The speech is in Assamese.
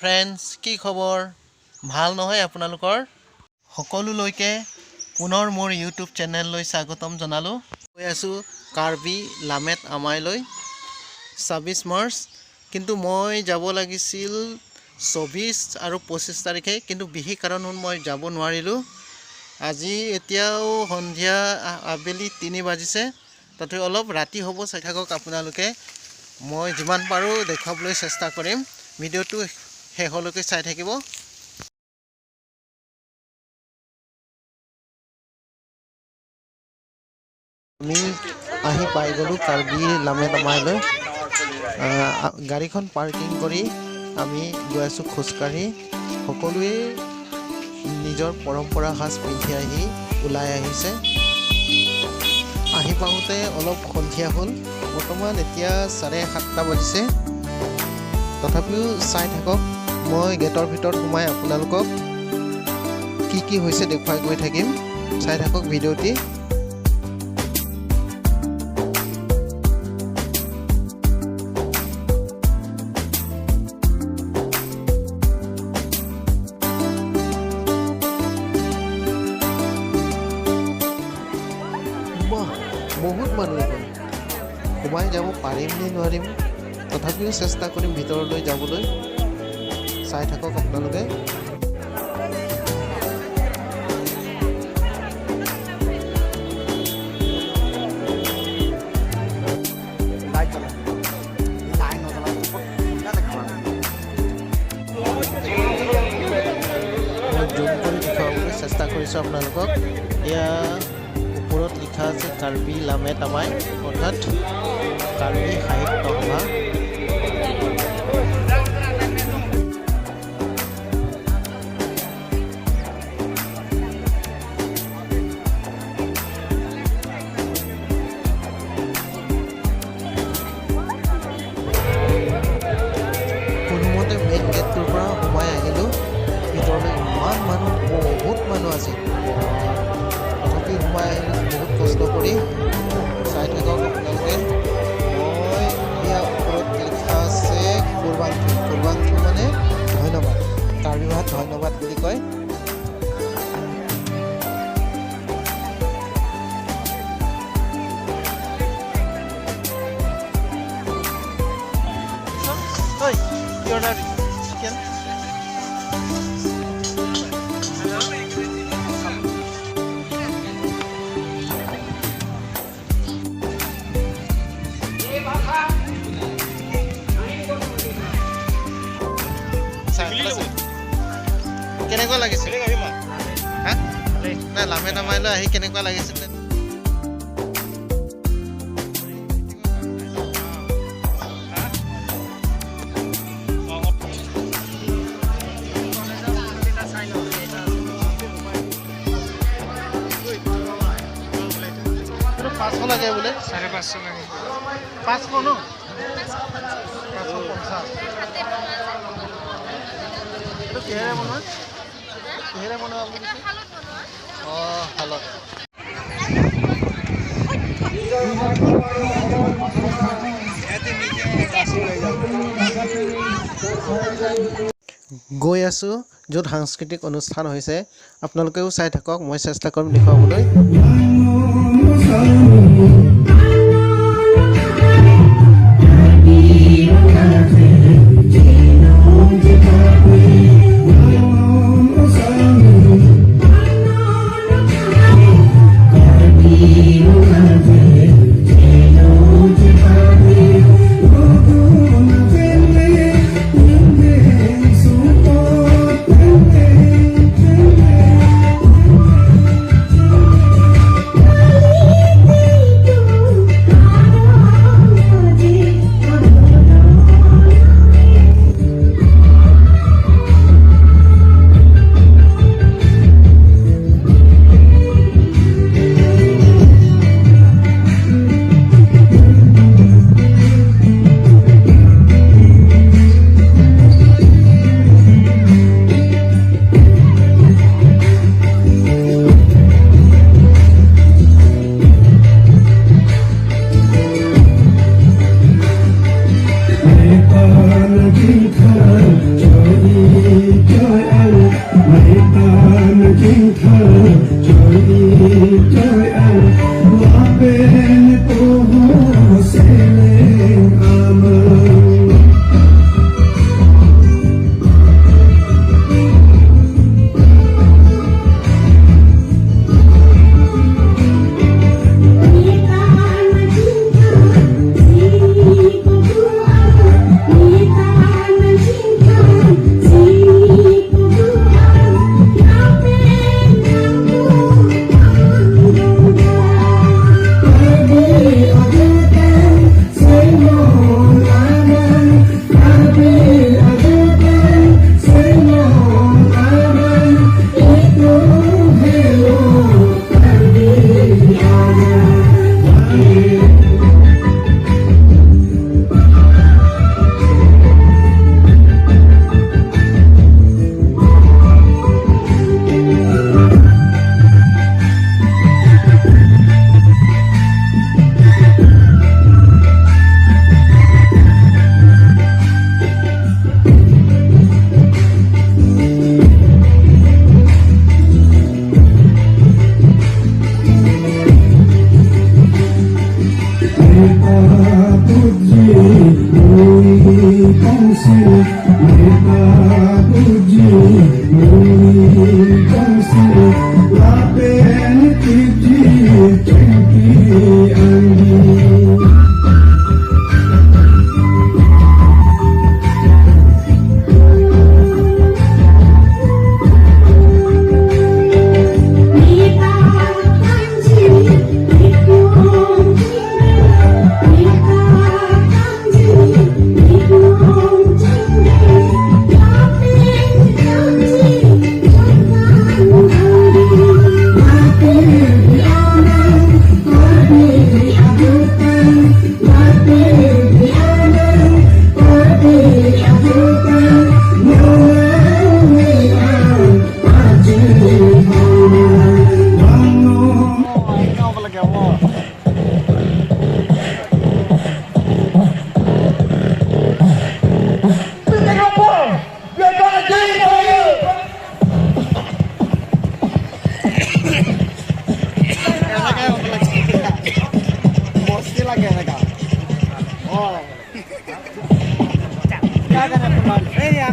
ফ্ৰেণ্ডছ, কি খবৰ? ভাল নহয় আপোনালোকৰ? সকলোলৈকে পুনৰ মোৰ ইউটিউব চেনেললৈ স্বাগতম জনালোঁ। গৈ আছোঁ কাৰ্বি লামেত আমাইলৈ 26 মাৰ্চ। কিন্তু মই যাব লাগিছিল 24 আৰু 25 তাৰিখে, কিন্তু বিশেষ কাৰণত মই যাব নোৱাৰিলোঁ। আজি এতিয়াও সন্ধিয়া আবেলি 3 বাজিছে, তথাপি অলপ ৰাতি হ'ব। চাই থাকক আপোনালোকে, মই যিমান পাৰোঁ দেখুৱাবলৈ চেষ্টা কৰিম। ভিডিঅ'টো শেষলৈকে চাই থাকিব। আমি আহি পাই গ'লোঁ কাৰ্বি লামেত আমাইলৈ। গাড়ীখন পাৰ্কিং কৰি আমি গৈ আছোঁ খোজকাঢ়ি। সকলোৱে নিজৰ পৰম্পৰা সাজ পিন্ধি আহি ওলাই আহিছে। আহি পাওঁতে অলপ সন্ধিয়া হ'ল। বৰ্তমান এতিয়া 7:30 বাজিছে। তথাপিও চাই থাকক, মই গেটৰ ভিতৰত সোমাই আপোনালোকক কি কি হৈছে দেখুৱাই গৈ থাকিম। চাই থাকক ভিডিঅ'টি। বাহ, বহুত মানুহ দেখোন। সোমাই যাব পাৰিম নে নোৱাৰিম, তথাপিও চেষ্টা কৰিম ভিতৰলৈ যাবলৈ। চাই থাকক আপোনালোকে। লাইট জ্বলা, লাইট নজ্বলা ইয়াতে খাবা। মই জুম কৰি দেখুৱাবলৈ চেষ্টা কৰিছোঁ আপোনালোকক। এয়া ওপৰত লিখা আছে কাৰ্বি লামেত আমাই, অৰ্থাৎ কাৰ্বি সাহিত্য সভা। কোনোমতে মেইন গেটটোৰ পৰা সোমাই আহিলোঁ ভিতৰলৈ। ইমান মানুহ, বহুত মানুহ আছে, তথাপি সোমাই আহিলোঁ বহুত কষ্ট কৰি। চাই থাকক আপোনালোকে। মই ইয়াৰ ওপৰত লিখা আছে কুৰবাংথু। কুৰবাংথু মানে ধন্যবাদ, কাৰ্বি ভাষাত ধন্যবাদ বুলি কয়। ঐ, কি অৰ্ডাৰ দিছে? চিকেন। চাই, কেনেকুৱা লাগিছে? হা, নাই, লামে নামাইলৈ আহি কেনেকুৱা লাগিছে? এইটো 500 লাগে বোলে। 550 লাগে। 500 ন? 550। এইটো কিহেৰে বনোৱা? কিহেৰে বনোৱা বুলি কৈছে? অঁ, শালত। গৈ আছোঁ য'ত সাংস্কৃতিক অনুষ্ঠান হৈছে। আপোনালোকেও চাই থাকক, মই চেষ্টা কৰিম দেখুৱাবলৈ। লাগে এনেকা। অঁ, তাৰ কাৰণে তোমাৰ এইয়া।